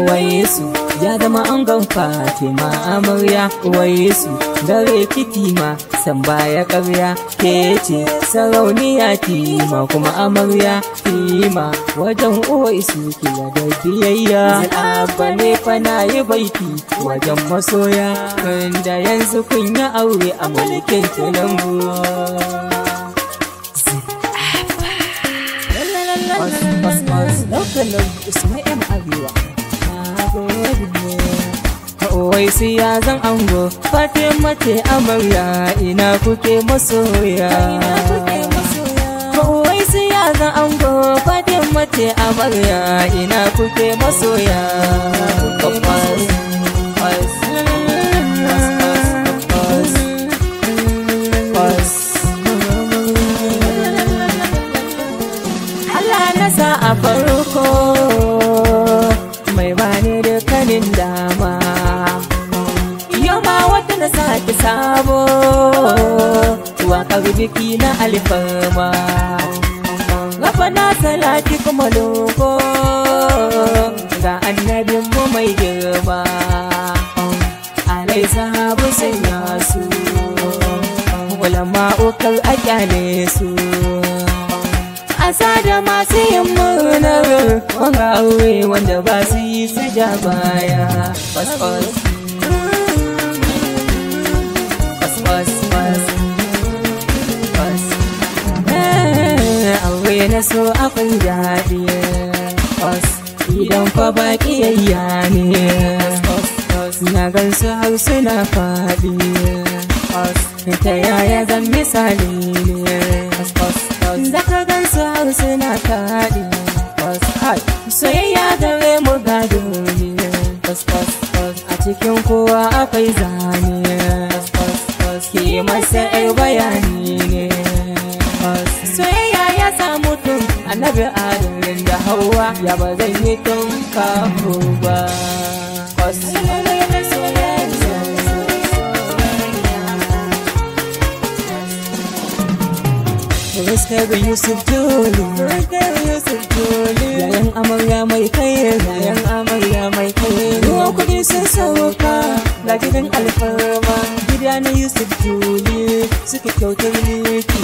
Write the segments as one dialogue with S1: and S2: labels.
S1: Waisu ya zama angon Fatima amarya. Waisu dare kitima san baya ƙarya. Ke ce sarauniya tima kuma amarya tima. Wajen Uwaisu kila da biyayya. Abba ne fa na yi baiti wajen masoya. Tunda yanzu kun yi aure a mulkin Tinubu. Usman Arewa. Waisu ya zan ango, Fatima ce amarya, ina kuke masoya. Waisu ya zan ango, Fatima ce amarya, ina kuke masoya. Allah na sa a farko mai bani dukkanin dama. Yau ma wata na sake sabo waƙar biki na alfarma. Rafa na salati kuma loko ga annabin mu mai girma. Alai sahabu sanya su, ulama ukar a kyale su. Asa da masu yin murnar wanga aure wanda ba su yi su ja baya. Bas bas bas bas bas bas. Aure na so akwai daɗi. Bas idan fa ba ƙiyayya ne. Na gansu har suna faɗi. Ta yaya zan misali ne. Zaka gansu har suna kaɗi. Soyayya gare mu gado ne. A cikin kowa akwai zane. Ke masa ƴar bayani ne. Soyayya ya sa mutum annabi Adam da Hauwa, ya ba zan yi tun kafo ba. Fuskar Yusuf Joli, yayan amarya mai kai, yayan amarya mai kai. Ruwan kuɗi sun sauka ga gidan alfarma. Gida na Yusuf Joli suka kyautar liki.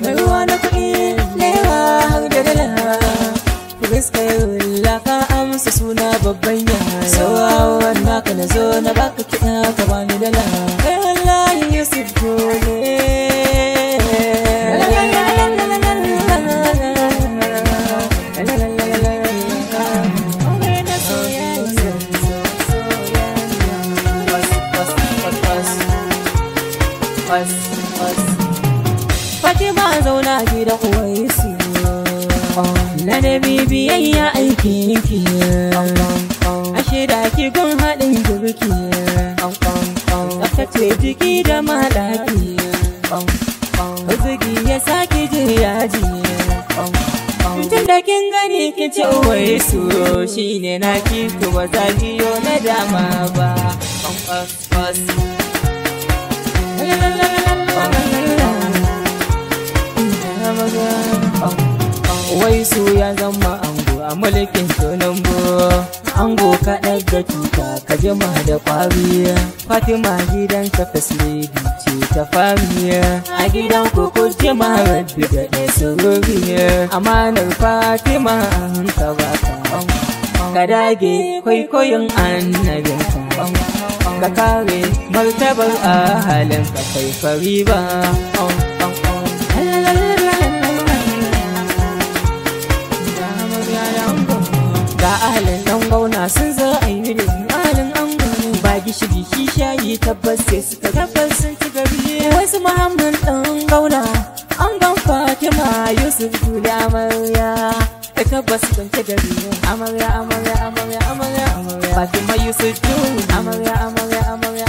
S1: Mai ruwa na kuɗi naira har da dala. Fuskar laka amsa suna babban yaya. Sauraron naka na zo na baka kiɗa ka bani dala. Kai wallahi Yusuf Joli. Fatima zauna gidan Uwaisu, ladabi biyayya aikin ki. Ashe da ki gun haɗin girki, tsaftace jiki da maɗaki. Zugi ya sake jin yaji. Tun da kin gani kin ce Uwaisu shine naki, to ba za ki yo na dama ba. Waisu ya zama ango a mulkin Tinubu. Ango ka ɗaga tuta ka jima da ƙwari. Fatima gidan ka first lady ce ta fari. A gidan ku ku jima rabbi da ɗaya sururi. Amanar Fatima an ka baka. Ka dage kwaikwayon annabinka. Ka kare martabar ahalinka kai fari ba. Ga ahalin ɗan gauna sun zo a yi ahalin ango ba gishiri shi shayi tabbas sai suka tabbas sun ci gari. Wasu Muhammad ɗan gauna angon Fatima Yusuf Juli amarya ta tabbas sun ci gari. Amarya amarya amarya amarya amarya Fatima Yusuf Juli amarya amarya amarya.